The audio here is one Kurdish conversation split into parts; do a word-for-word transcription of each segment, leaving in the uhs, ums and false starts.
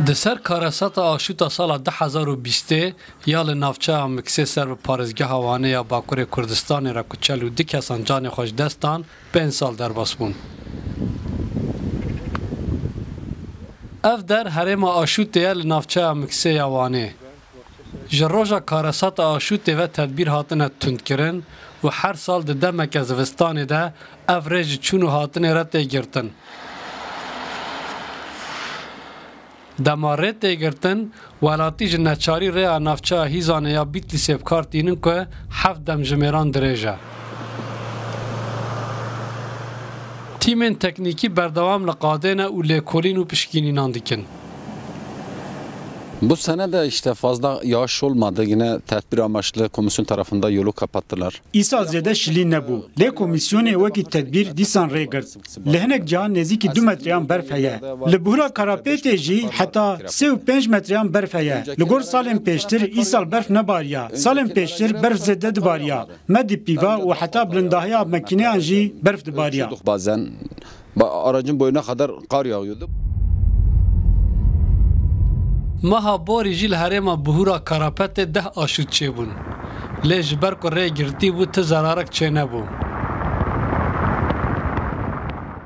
Di ser karesata aşûta sala du hezar û bîstê ya li navçeya Miksê ser bi parêzgeha Wanê ya Bakurê Kurdistanê re ku çel û du kesan canê xwe ji dest dan, pênc sal derbas bûn. Ev der herêma Aşûtê ye li navçeya Miksê ya Wanê. Ji roja karesata Aşûtê ve tedbîr hatine tundkirin û her sal di demeke zivistanê de ev rê ji çûn û hatinê re tê girtin. Dema rê tê girtin, welatî ji neçarî rêya navçeya Hîzanê ya Bîtlîsê bi kar tînin ku heft demjimêran dirêj e. Tîmên teknîkî berdewam li qadê ne û lêkolîn û pişkînînan dikin. Bu sene de işte fazla yağış olmadı. Yine tedbir amaçlı komisyon tarafında yolu kapattılar. Îsal zêde şilî nebû. Lê komîsyonê wekî tedbîr dîsan rê girt. Li hinek cihan nêzîkî du metreyan berf heye. Li Buhra Karapêtê jî heta sê û pênc metreyan berf heye. Li gor salên pêştir îsal berf nebariya. Salên pêştir berf zêde dibariya. Me di pîva û heta bilindahiya mekîneyan jî berf dibariya. Bazen ba-, aracın boyuna kadar kar yağıyordu. Meha borî jî li herêma Buhura Karapetê deh aşût çêbûn. Lê ji ber ku rê girtî bû, ti zerarek çênebû.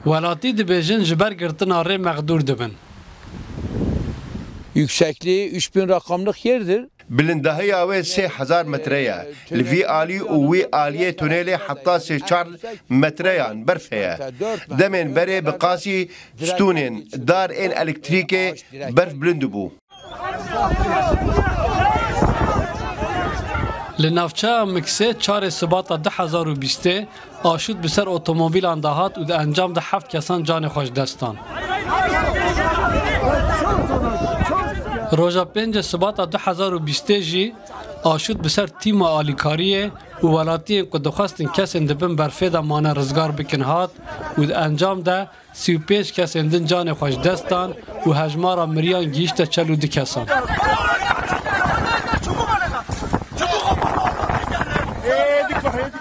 Welatî dibêjin ji ber girtina rê mexdûr dibin. Yüksekliği üç bin rakamlık yerdir. Bilindahiya wê sê hezar metre ye. Li vî alî û wî aliyê tunelê heta sê çar metreyan berf heye. Demên berê bi qasî stûnên dar ên elektrîkê berf bilind bû. Li navçeya Miksê çarê Sibata du hezar û bîstê aşût bi ser otomobîlan de hat û di encam de heft kesan canê xwe ji dest dan. Roja pêncê Sibata du hezar û bîstê jî aşût bi ser tîma alîkariyê û welatiyên ku dixwestin kesên di bin berfê de mane rizgar bikin hat û di encam de sî û pênc kesên din canê xwe ji dest dan û hejmara miriyan gihîşte çel û du kesan.